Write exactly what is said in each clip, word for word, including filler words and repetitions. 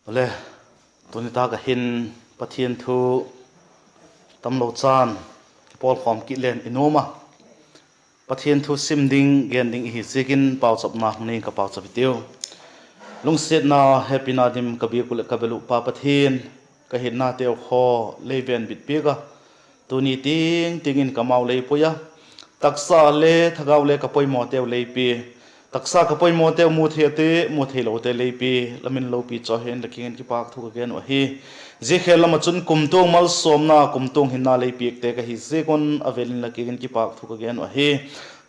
Ale, tuni tâk ah hin Pathian thu tamlo chan kipawlkhawm kit leng i nuam a. Pathian thu sim ding, gen ding i hi ziakin pauchapna hung nei ing ka, pauchap i tiu. Lungsiatna, hepina dim ka biak uh leh ka bel uh Pa Pathian, ka hinnateu haw lei ven bit piak a, tuni tiang tiang in ka mau lei pui a, taksa le thagau le ka poimawteu lei pia, taksa ka poimawteu mu thei a te, mu theilote lei pia, la min lopi chawi hen, la kiang in kipâk thu ka gen uh ahi. Zia khel lam ah chun kumtuang malsawmna, kumtuang hinna lei piakte ka hi ziak un a vêl in la kiang in kipâk thu ka gen uh ahi.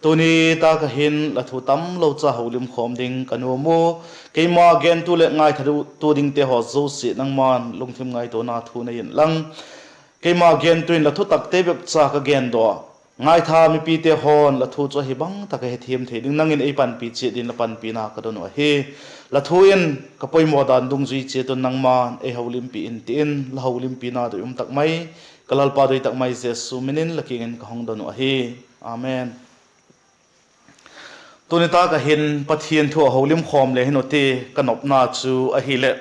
Tuni tâk ah hin la thu tamlo cha holimkhawm ding ka nuam u. Keima gentu leh ngaithatu dingte haw zosia nangma'n lungthim ngaituana thu nei inlang, keima gentu in la thutakte bep cha ka gen daw a, ngaitha mipite haw'n la thu chu ahi bang tak a hethiam thei ding nang in ei panpi chiat dingin la panpina ka don uh ahi. La thu in ka poimaw dan dungzui chiat un nangma'n ei holimpi in ti in, la holimpina doi um tak mai, ka Lalpa doi tak mai Jesu min in la kiang in ka hung don uh ahi. Amen. Tuni tâk ah hin Pathian thu a holimkhawm le hin u ti ka nopna chu ahileh,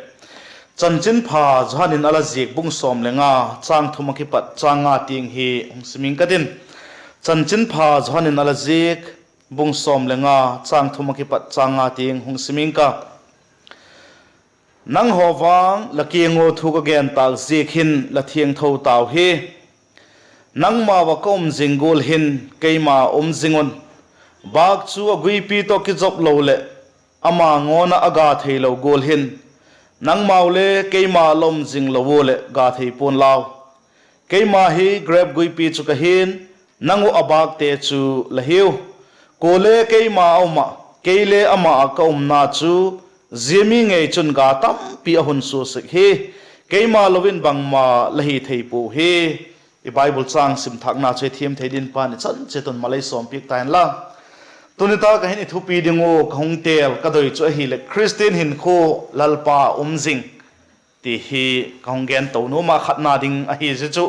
Chanchinpha Johan in a la ziak bung sawm le nga, châng thum ah kipat châng nga tiang hi hung sim ing ka tin. Chanchinpha Johan in a la ziak bung sawm le nga, châng thum ah kipat châng nga tiang hung sim ing ka. Nanghaw vang la kiang ua thu ka gen tâk ziak hin la thiangtho tau hi. Nangmau ah ka um zing gual hin keima um zing un. Bâk chu a guipi tawh kizop lo leh ama ngawn ah a ga theilo gual hin, nangmau le keima la um zing lo ua leh ga thei pua'n lau. Keima hi grep guipi chu ka hi'n, nang uh a bâkte chu la hiu. Kuale keima a um ah, kei le ama ah ka umna chu, zia mi ngei chun ga tampi a hun sua sek hi. Keima lo in bangma la hi thei puau hi. I Bible châng sim thâkna chu hethiam thei dingin Pa'n i chan chiat un mal ei sawmpiak ta inla, tuni tâk ah hin i thupi ding ua ka hung têl ka doi chu ahileh, Khristian hinkhua Lalpa um zing ti hi ka hung gen to nuam a, khatna ding ahi zia chu.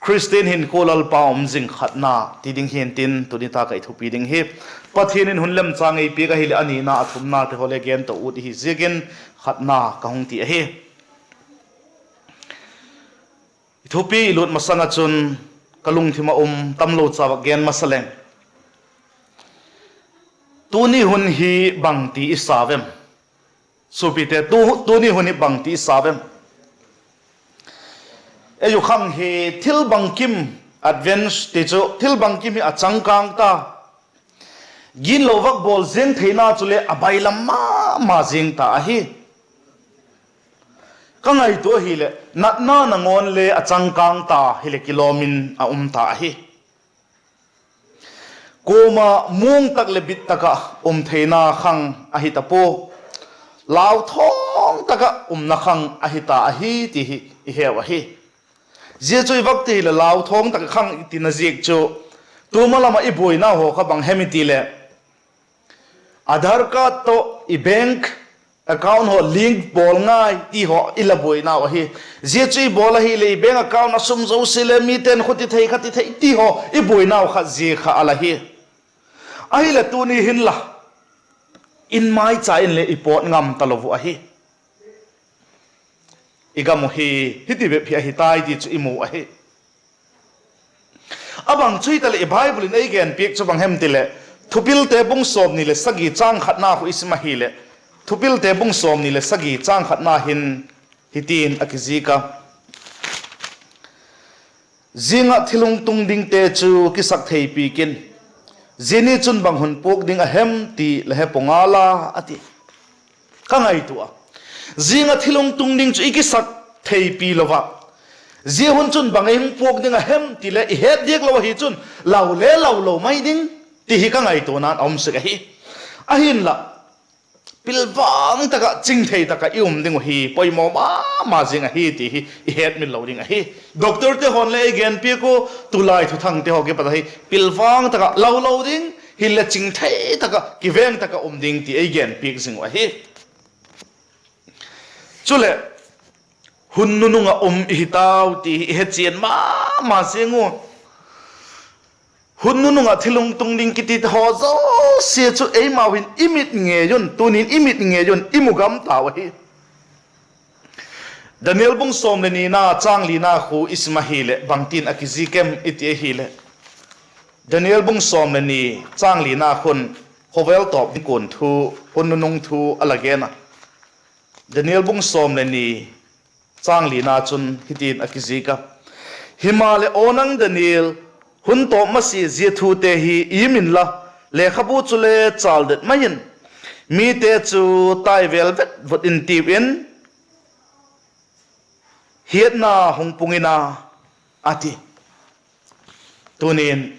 Khristian hinkhua Lalpa um zing khatna ti ding hi'ntin, tuni tâk ah i thupi ding hi Pathian in hun lemchâng ei piak ahileh, a nina a thumnate haw le gen to ut i hi ziakin khatna ka hung ti ahi. I thupi i lut masang ah chun ka lungthim ah um tamlo cha vak gen masa leng, tuni hun hi bangti i sa vem? Suapite, tu, tuni hun hi bangti i sa vem? Ei u khang hi thil bangkim, advance ti chu, thil bangkim hi a changkâng ta. Ginlo vak bawl ziang theina chule a bailam ma ma ziang ta ahi. Ka ngaitua ahileh natna nangawn le a changkâng ta hileh kilawm in a um ta ahi. Kuama muang tak leh bit tak ah um theina khang ahi ta pua, lauthawng tak ah umna khang ahi ta ahi ti hi i heu ahi. Zia chu i vak ti hileh lauthawng tak khang i tina ziak chu, tuma lam ah i buaina haw kha bang hem i ti leh, Aadhaar card tawh i bank account haw link bawl ngai ti haw i la buainau ahi. Zia chu i bawl ahileh i bank account a sum zosia le mite'n khut i thei kha ti thei ti haw i buainau kha zia kha a la hi. Ahileh tuni hin la, in maicha in le i pawt ngam talo uh ahi. I gam uh hi hiti bep hi ahi tai ti chu i mu ahi. A bang chu hitaleh i Bible in ei genpiak chu bang hem tileh, Thupilte bung sawmni leh sagi châng khatna khu i sim ahileh, Thupilte bung sawmni leh sagi châng khatna hin hitin a kizik a: Zing ah thil hung tung dingte chu kisak theipi kin, zia ni chun bang hun puak ding a hem ti la he pua ngal a, a ti. Ka ngaitua a, zing ah thil hung tung ding chu i kisak theipi lo a, zia hun chun bang ei hung puak ding a hem ti le i het diak lo ahi chun, lau le lau lo mai ding ti hi ka ngaituana'n a um sek ahi. Ahinla, pilvang tak ah chingthei tak ah i um ding uh hi poimaw ma ma zing ahi ti hi i hetmil lo ding ahi. Doctorte haw'n le ei genpiak ua, tulai thuthangte haw kipat ahi, pilvang tak ah lau lo ding, hinle chingthei tak ah kiveng tak ah um ding ti ei genpiak zing uh ahi. Chuleh, hun nunung ah um i hi tau ti hi i hechian ma ma zing ua, hun nunung ah thil hung tung ding kiti haw zosia chu eimau hin i mit ngei un, tunin i mit ngei un i mu gam tau ahi. Daniel bung sawm leh nina châng lina khu i sim ahileh bangtin a kizik em i ti ahileh, Daniel bung sawm leh ni châng lina khun khawvel tawp ding kuan thu, hun nunung thu a la gen a. Daniel bung sawm leh ni châng lina chun hitin a kizik a: Himaleh, aw nang Daniel, hun tawp masia zia thute hi im inla, lekhabu chule châldet mai in, mite chu tai vêl vet vut in tiu in, hiatna hung pung in a, a ti. Tunin,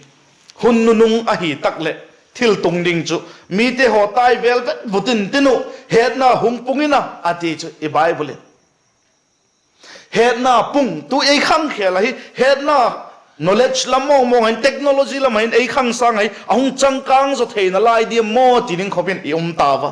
hun nunung ahi tak leh thil tung ding chu, mite haw tai vêl vet vut in tin uh, hiatna hung pung in a, a ti chu i Bible in. Hiatna pung, tu ei khangkhel ahi, hiatna, knowledge lam mawngmawng hin, technology lam hin ei khang sâng ahi, a hung changkâng zaw theina lai diam maw ti ding khop in i um tau a.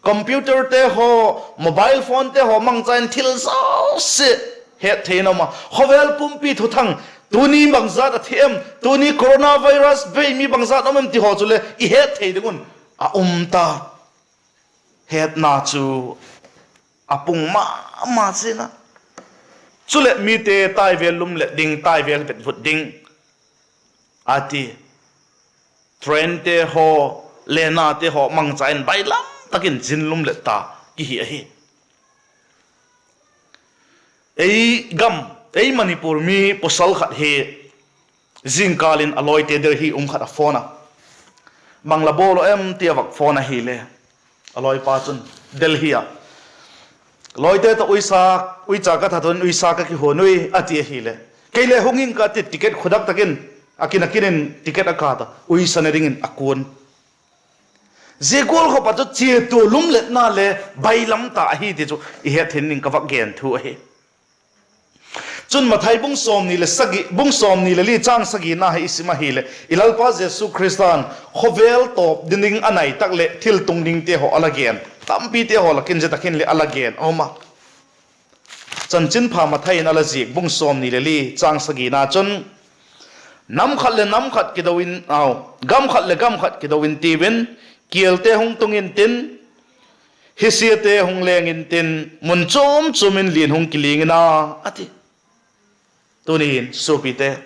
Computerte haw, mobile phonete haw mangcha in thil zosia hettheina um a. Khawvel pumpi thuthang, tuni bangzat a thi em, tuni coronavirus bei mi bangzat um em ti haw chule i hetthei ding un a um ta. Hiatna chu a pung ma ma zing a. Chuleh mite tai vêl lumlet ding, tai vêl vet vut ding, a ti. Trainte haw, lenate haw mangcha in bailam tak in zin lumlet ta kihi ahi. Ei gam, ei Manipur mi pawsal khat hi zingkâl in a lawite Delhi um khat a phone a. Bang la bawl uh em ti a vak phone ahileh, a lawipa chun, Delhi ah lawite tawh uisa, uicha ka that un uisa ka kihuan ui, a ti ahileh, kei le hung ing ka ti, ticket khudak tak in, a kin a kin in ticket a kât a, uisa ne dingin a kuan. Zia gual khop ah chu chiatua lumletna le bailam ta ahi ti chu i hetthei ding ka vak gen thu ahi. Chun Mathai bung sawmni le sagi, bung sawmni le li châng sagina hi i sim ahileh, i Lalpa Jesu Khrista'n khawvel tawp ding ding a nai tak leh thil tung dingte haw a la gen, tampite haw lak in zia tak in le a la gen a um a. Chanchinpha Mathai in a la zik bung sawmni le li châng sagina chun, nam khat leh nam khat kido in, au, gam khat leh gam khat kido in tiu in, kialte hung tung intin, hisiate hung leng intin, mun chuam chuam in lian hung kiling in a, a ti. Tuni'n suapite,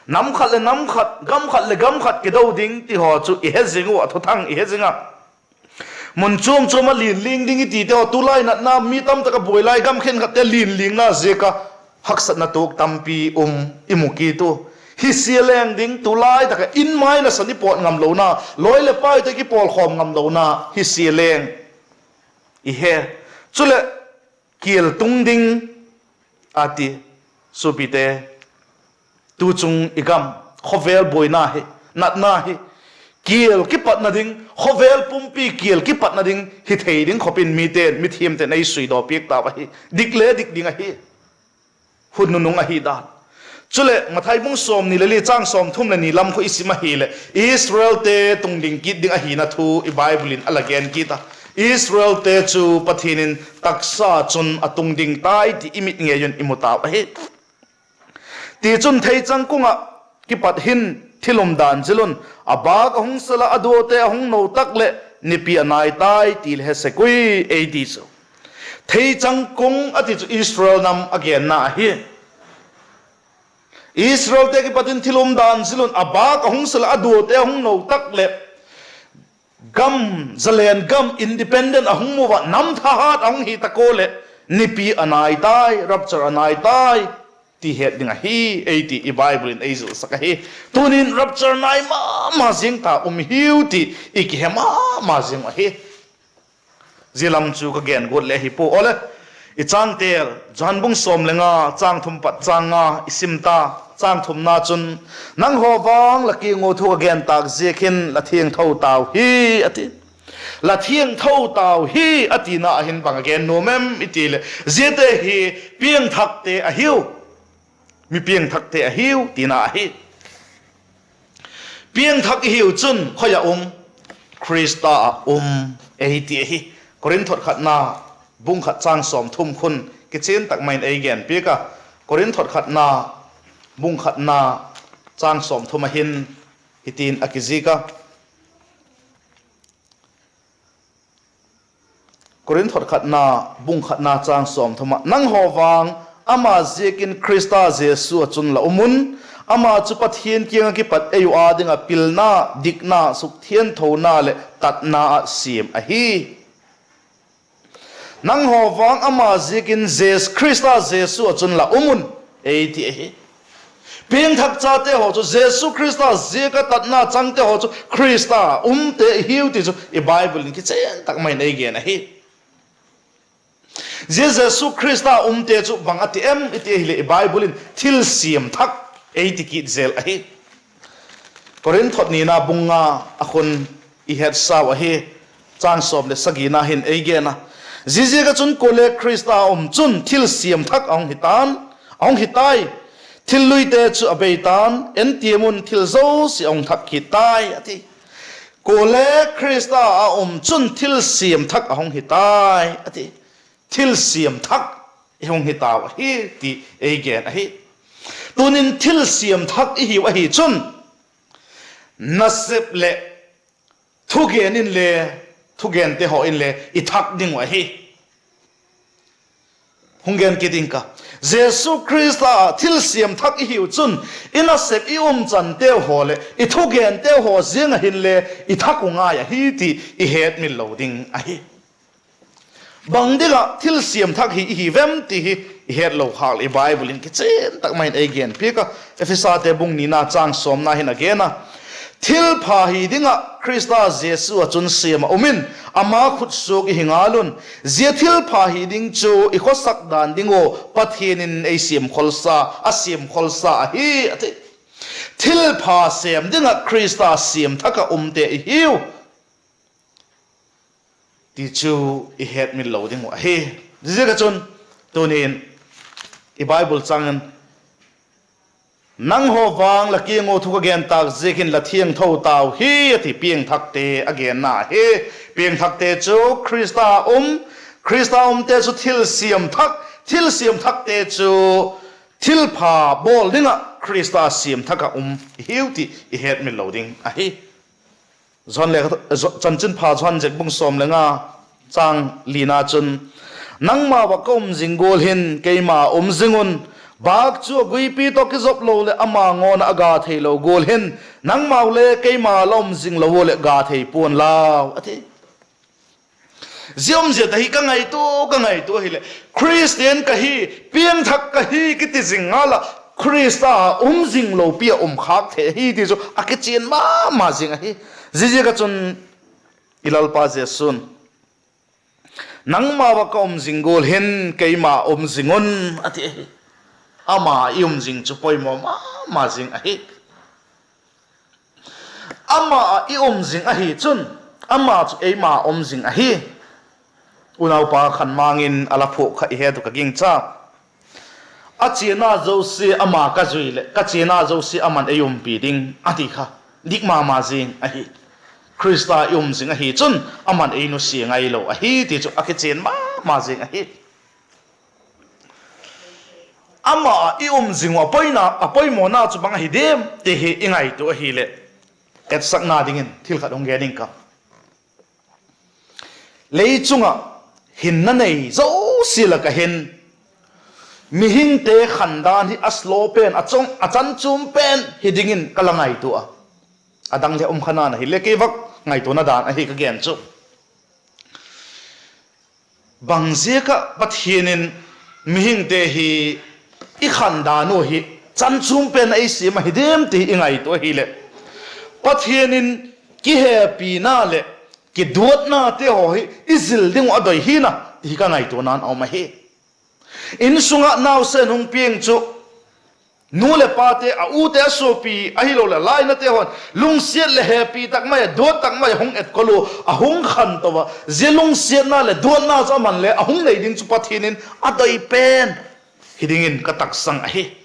nam khat leh nam khat, gam khat leh gam khat kido ding ti haw chu i he zing uh a, thuthang i he zing a. Mun chuam chuam a lian ling ding i tite haw, tulai natna mi tamtak a buai lai, gam khenkhatte lian lingna ziak a haksatna tuak tampi um i mu kit u. Hisia leng ding, tulai tak ah in mai nasan i pawt ngam lona, lawi leh paite kipawlkhawm ngam lona hisia leng i he. Chuleh kial tung ding, a ti. Suapite, tuchung i gam, khawvel buaina hi, natna hi, kial kipatna ding, khawvel pumpi kial kipatna ding hi thei ding khop in mite'n, mithiamte'n ei suidaw piak tau ahi. Dik le dik ding ahi. Hun nunung ahi dan. Chuleh Mathai bung sawmni le li châng sawmthum le ni lam khu i sim ahileh, Israelte tung ding kit ding ahina thu i Bible in a la gen kit a. Israelte chu Pathian in taksa chun a tung ding tai ti i mit ngei un i mu tau ahi. Tichun theichang kung ah kipat hin thil umdan zil un, a bâk a hung sel ah, a duate a hung no tak leh nipi a nai tai ti le he sek ui, ei ti chu. Theichang kung a ti chu Israel nam a genna ahi. Israelte kipat in thil umdan zil un, a bâk a hung sel ah, a duate a hung no tak leh, gam, zalen gam, independent a hung mu ah, nam thahat a hung hi tak ua leh, nipi a nai tai, rapture a nai tai, ti het ding ahi, ei ti i Bible in ei zilsak ahi. Tuni'n rapture nai ma ma zing ta um hiu ti i kihe ma ma zing uh ahi. Zia lam chu ka gen guat le ahi pua. Awle, i chângtel, Johan bung sawm le nga, châng thum pat châng nga i sim ta. Châng thumna chun, nanghaw vang la kiang ua thu ka gen tâk ziak hin la thiangtho tau hi, a ti. La thiangtho tau hi, a tina ah hin bang a gen nuam em i ti leh, ziate hi piangthakte ahiu, mi piangthakte ahiu tina ahi. Piangthak i hiu chun khoi ah um? Khrista ah um, ei ti ahi. Korinth hot khatna bung khat châng sawmthum khun kichian tak mai in ei gen piak a. Korinth hot khatna bung khatna châng sawmthum ah hin hitin a kizik a: Korinth khatna, bung khatna châng sawmthum ah, nanghaw vang ama ziakin Khrista Jesu ah chun la um un; ama chu Pathian kiang ah kipat ei uh â ding ah pilna, dikna, sukthiangthona leh tatna ah siam ahi. Nanghaw vang ama ziakin Jes-, Khrista Jesu ah chun la um un, ei ti ahi. Piangthak chate haw chu Jesu Khrista ziak ah tatna changte haw chu Khrista umte i hiu ti chu i Bible in kichian tak mai in ei gen ahi. Zia Jesu Khrista umte chu bang a ti em i ti ahileh, i Bible in thilsiam thak ei ti kit zel ahi. Korinth thot nina bung nga a khun i hetsau ahi, châng sawm leh sagina hin ei gen a. Ziaziak ah chun kuale Khrista a um chun thilsiam thak a hung hi ta'n, a hung hi tai. Thil luite chu a bei ta'n, en tiam un, thil zosia a hung thak kit tai, a ti. Kuale Khrista a um chun thilsiam thak a hung hi tai, a ti. Thilsiam thak i hung hi tau ahi ti ei gen ahi. Tunin thilsiam thak i hiu ahi chun, nasep leh thugen inle, thugente haw inle i thak ding uh ahi. Hung gen kit ing ka. Jesu Khrista ah thilsiam thak i hiu chun, i nasep, i umchanteu haw leh i thugenteu haw ziang ah hinle i thak uh ngai ahi ti i hetmil lo ding ahi. Bang ding ah thilsiam thak hi i hiu em ti hi i hetlo khâk leh i Bible in kichian tak mai in ei gen piak a. Ephesate bung nina châng sawmna hin a gen a, thilpha hi ding ah Khrista Jesu ah chun siam ah um in, ama khutsuak i hi ngal un. Zia thilpha hi ding chu i khawsak dan ding ua Pathian in ei siamkholsa, a siamkholsa ahi, a ti. Thilpha sêm ding ah Khrista siam thak ah umte i hiu ti chu i hetmil lo ding uh ahi. Ziaziak ah chun, tuni'n i Bible chang in, nanghaw vang la kiang ua thu ka gen tâk ziakin la thiangtho tau hi, a ti. Piangthakte a genna hi. Piangthakte chu Khrista um, Khrista umte chu thilsiam thak, thilsiam thakte chu thilpha bawl ding ah Khrista siam thak ah um i hiu ti i hetmil lo ding ahi. Chanchinpha Johan ziak bung sawm le nga, châng lina chun, nangmau ah ka um zing gual hin keima um zing un; bâk chu a guipi tawh kizop lo leh ama ngawn ah a ga theilo gual hin, nangmau le keima la um zing lo ua leh ga thei pua'n lau, a ti. Zia umzia ta hi ka ngaitua, ka ngaitua ahileh, Khristian ka hi, piangthak ka hi kiti zing ngal ah, Khrista um zing lopi ah um khâk thei ahi ti chu a kichian ma ma zing ahi. Ziaziak ah chun i Lalpa Jesu'n, nangmau ah ka um zing gual hin keima um zing un, a ti ahi. Ama i um zing chu poimaw ma ma zing ahi. Ama ah i um zing ahi chun, ama chu eima um zing ahi. Unaupa khanmang in a la phuak kha i het uh ka gingcha. A chiana zosia ama ka zui leh, ka chiana zosia aman ei umpi ding, a ti kha. Dik ma ma zing ahi. Khrista i um zing ahi chun, aman ei nusia ngailo ahi ti chu a kichian ma ma zing ahi. Ama ah i um zing uh a poimawna chu bang ahi diam ti hi i ngaitua ahileh, etsakna dingin thil khat hung gen ing ka. Lei chung ah hinna nei zosia lak ah hin mihingte khandan hi a slow pen, a chang, a chanchum pen hi dingin ka la ngaitua a. A dang le um kha na'n ahileh, kei vak ngaituana dan ahi ka gen chu. Bangziak ah Pathian in mihingte hi i khandan uh hi chanchum pen a ei siam ahi diam ti i ngaitua ahileh, Pathian in kihepina leh kiduatnate haw hi i zil ding uh a doi hi'n a ti hi ka ngaituana'n a um ahi. Insung ah nausen hung piang chu, nu leh pate, a ute, a suapi ahiloleh lainate haw'n lungsiat leh hepi tak mai ah, duat tak mai ah hung etkol ua, a hung khanto a, zia lungsiatna leh duatna chu aman le a hung nei ding chu Pathian in a doi pen hi dingin ka taksang ahi.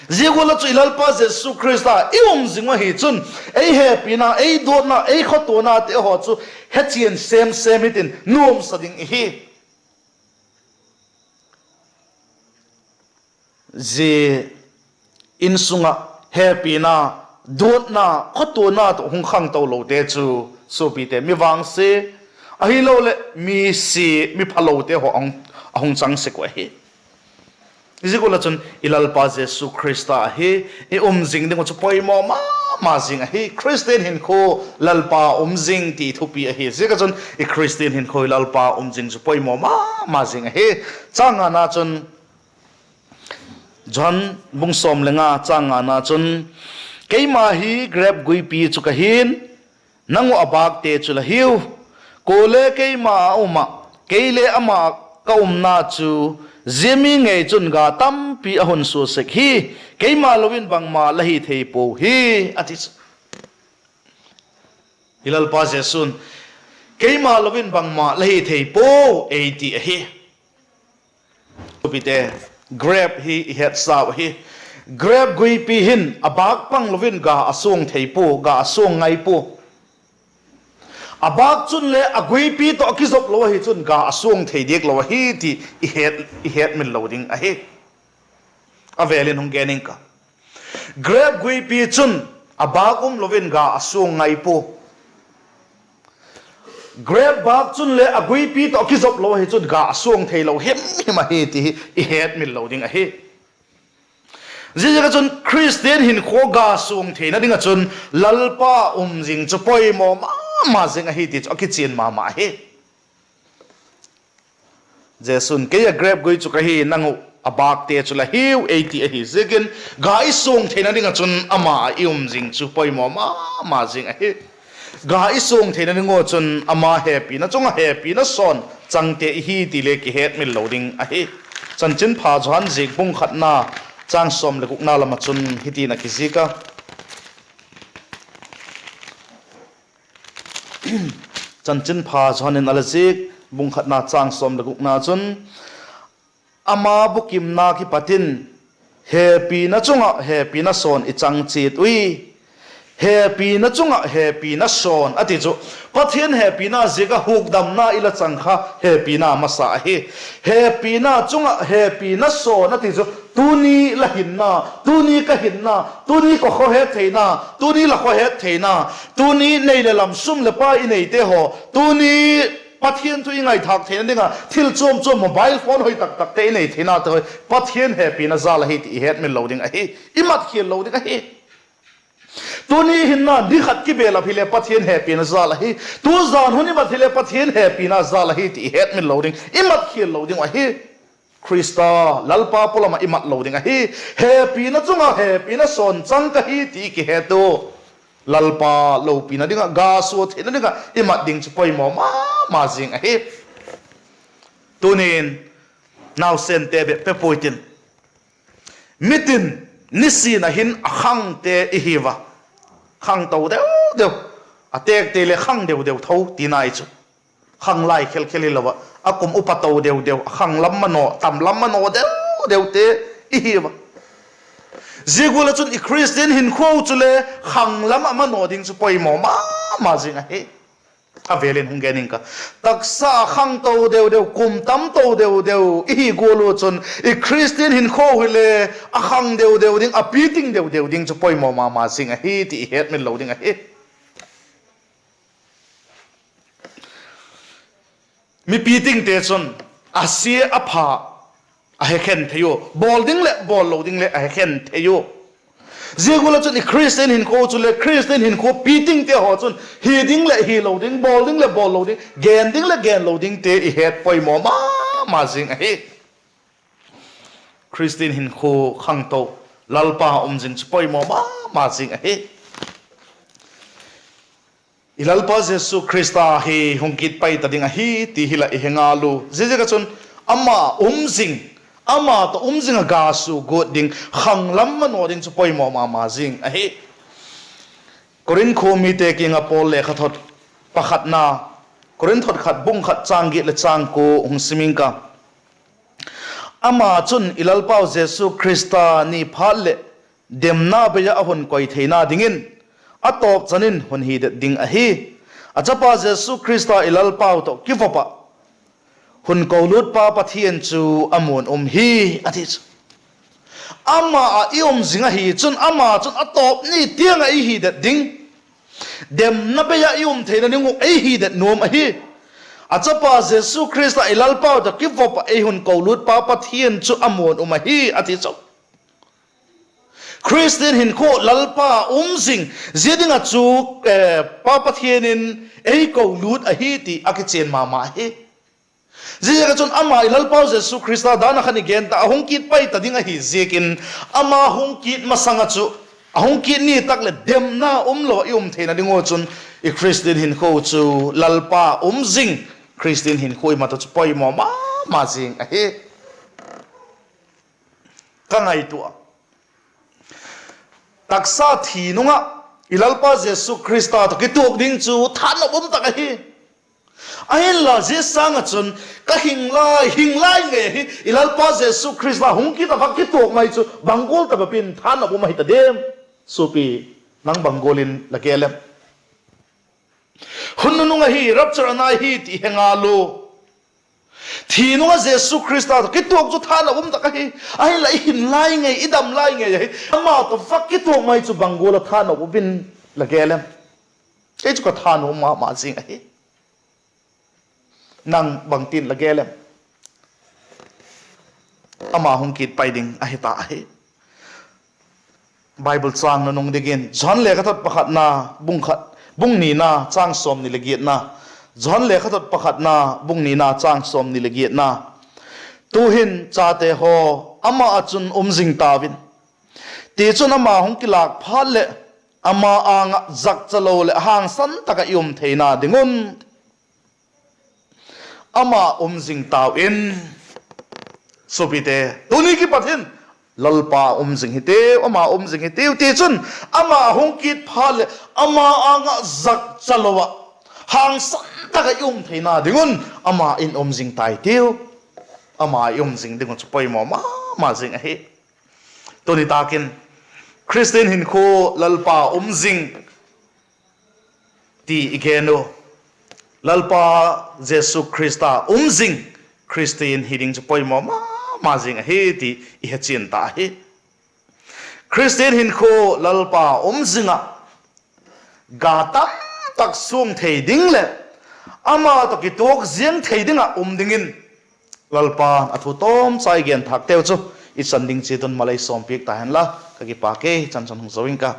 Zia gual ah chu i Lalpa Jesu Khrista i um zing uh ahi chun, ei hepina, ei duatna, ei khotuanate haw chu hechian sêm sêm hitin nuamsa ding i hi. Zia insung ah hepina, duatna, khotuana tawh hung khangto lote chu, suapite, mi vangse, ahiloleh mi si, mi phalote haw a hung chang sek uh ahi. Zia gual ah chun i Lalpa Jesu Khrista hi i um zing ding uh chu poimaw ma ma zing ahi. Khristian hinkhua Lalpa um zing ti thupi ahi ziak ah chun i Khristian hinkhua hi Lalpa um zing chu poimaw ma ma zing ahi. Châng ngana chun, Johan bung sawm le nga châng ngana chun, Keima hi grep guipi chu ka hi'n, nang uh a bâkte chu la hiu. Kuale keima a um ah, kei le ama ka umna chu, zia mi ngei chun ga tampi a hun sua sek hi; keima lo in bangma la hi thei puau hi, a ti chu. I Lalpa Jesu'n, Keima lo in bangma la hi thei puau, ei ti ahi. Upite, grep hi i hetsau ahi. Grep guipi hin a bâk pang lo in ga a suang thei pua, ga a suang ngai pua. A bâk chun le a guipi tawh a kizop lo ahi chun ga a suang thei diak lo ahi ti i hetmil lo ding ahi. A vêl in hung gen ing ka. Grep guipi chun a bâk um lo in ga a suang ngai pua. Grep bâk chun le a guipi tawh a kizop lo ahi chun ga a suang theilo himhim ahi ti hi i hetmil lo ding ahi. Ziaziak ah chun Khristian hinkhua ga suang theina ding ah chun Lalpa um zing chu poimaw ma ma zing ahi ti chu a kichian ma ma ahi. Jesu'n, Kei a grep gui chu ka hi, nang uh a bâkte chu la hiu, ei ti ahi ziakin, ga i suang theina ding ah chun ama ah i um zing chu poimaw ma ma zing ahi. Ga i suang theina ding ua chun ama hepina chung ah hepina sawn changte i hi ti le kihetmil lo ding ahi. Chanchinpha Johan ziak bung khatna châng sawm leh gukna lam ah chun hitin a kizik a. Chanchinpha Johan in a la ziak, bung khatna châng sawm leh gukna chun, Ama bukimna kipat in hepina chung ah hepina sawn i chang chiat ui. Hepina chung ah hepina sawn a ti chu, Pathian hepina ziak ah hukdamna i la chang kha hepina masa ahi. Hepina chung ah hepina sawn a ti chu, tuni la hinna, tuni ka hinna, tuni ka khawhettheina, tuni la khawhettheina, tuni nei leh lam, sum leh pai i neite haw, tuni Pathian thu i ngaithâk theina ding ah thil chuam chuam, mobile phone hoi tak takte i nei theinate haw, Pathian hepina jal ahi ti i hetmil lo ding ahi. I mat khial lo ding ahi. Tuni hinna ni khat kibelap hile Pathian hepina jal ahi. Tu zan hun i mat hile Pathian hepina jal ahi ti i hetmil lo ding, i mat khial lo ding uh ahi. Khrista Lalpa pua lam ah i mat lo ding ahi. Hepina chung ah hepina sawn chang ka hi ti i kihet u, Lalpa lopina ding ah, ga sua theina ding ah i mat ding chu poimaw ma ma zing ahi. Tunin nausente bep pe puai tin, mitin nisin a hin a khangte i hi a, khangto deu deu, a têkte le khang deu deu tho tina i chu, khang lai khel khel hilo ah, a kum upa to deu deu, a khang lam manaw, tam lam manaw deu deute i hi a. Zia gual ah chun i Khristian hinkhua chule khang lam ah manaw ding chu poimaw ma ma zing ahi. A vêl in hung gen ing ka, taksa a khangto deu deu, kum tamto deu deu i hi gual ua chun i Khristian hinkhua hile a khang deu deu ding, a piting deu deu ding chu poimaw ma ma zing ahi ti i hetmil lo ding ahi. Mipi tingte chun a sia a pha a hekhen thei ua, bawl ding leh bawl lo ding le a hekhen thei ua. Zia gual ah chun i Khristian hinkhua chule Khristian hinkhua pi tingte haw chun hi ding leh hi lo ding, bawl ding leh bawl lo ding, gen ding leh gen lo dingte i het poimaw ma ma zing ahi. Khristian hinkhua khangto, Lalpa um zing chu poimaw ma ma zing ahi. I Lalpa Jesu Khrista hi hung kit pai ta ding ahi ti hi la i he ngal u. Ziaziak ah chun ama um zing, ama tawh um zing ah ga sua guat ding, khang lam manaw ding chu poimaw ma ma zing ahi. Korinth khua mite kiang ah Paul lekhathot pakhatna, Korinth thot khat bung khat châng giat leh châng kua hung sim ing ka. Ama chun i Lalpau Jesu Khrista ni phat leh demna bei ah a hun koi theina dingin a tawp chan in hun hi det ding ahi. A Chapa Jesu Khrista i Lalpau tawh kivop ah hun kolutpa Pathian chu a muan um hi, a ti chu. Ama ah i um zing ahi chun ama chun a tawp ni tiang ah ei hi det ding, demna bei ah i um theina ding uh ei hi det nuam ahi. A chapa Jesu Khrista i Lalpau tawh kivop ah ei hun kolût pa Pathian chu a muan um ahi a ti chu. Khristian hinkhua Lalpa um zing, zia ding ah chu, eh, Pa Pathian in ei kolût ahi ti a kichian ma ma hi. Ziaziak ah chun ama i Lalpau Jesu Khrista dan ah khan i gen ta, a hung kit pai ta ding ahi ziakin, ama hung kit masang ah chu, a hung kit ni tak leh demna um lo ah i um theina ding ua chun, i Khristian hinkhua chu Lalpa um zing, Khristian hinkhua i mat ah chu poimaw ma ma zing ahi. Ka ngaitua, taksa thi nung ah i Lalpa Jesu Khrista tawh kituak ding chu thanop um tak ahi. Ahinla zia sâng ah chun ka hing lai, hing lai ngei ahi, i Lalpa Jesu Khrista hung kit ah vak kituak mai chu bang gual tak ah pin thanop um ahi ta diam? Suapi, nang bang gual in la gel em? Hun nunung ahi, rapture a nai hi ti he ngal u. Thi nung ah Jesu Khrista tawh kituak chu thanop um tak ahi. Ahinla i hing lai ngei, i dam lai ngei ahi, ama tawh vak kituak mai chu bang gual ah thanop um in la gel em? Kei chu ka thanop um ma ma zing ahi. Nang bangtin la gel em? Ama hung kit pai ding ahi ta ahi. Bible châng nunung dingin Johan lekhathot pakhatna, bung khat, bung nina châng sawmni leh giatna. Johan lekhathot pakhatna, bung nina châng sawmni leh giatna. Tu'hin chate haw, ama ah chun um zing tau in. Tichun ama hung kilâk phat leh ama âng ah zakcha lo leh hangsan tak ah i um theina ding un ama um zing tau in. Suapite, tuni kipat hin Lalpa um zing hitiu, ama um zing hitiu. Tichun ama hung kit phat leh ama âng ah zakcha lo ah hangsan tak ah i um theina ding un ama in um zing tai tiu. Ama i um zing ding uh chu poimaw ma ma zing ahi. Tuni tâk in, Khristian hinkhua Lalpa um zing ti i gen u. Lalpa Jesu Khrista um zing Khristian hi ding chu poimaw ma ma zing ahi ti i hechian ta ahi. Khristian hinkhua Lalpa um zing ah ga tam tak suang thei ding leh ama tawh kituak ziang thei ding ah um dingin Lalpa'n a thu tawmcha i gen thâkteu chu i chan ding chiat un malei sawmpiak ta hen la, ka kipâk e, chanchin hung zo ing ka.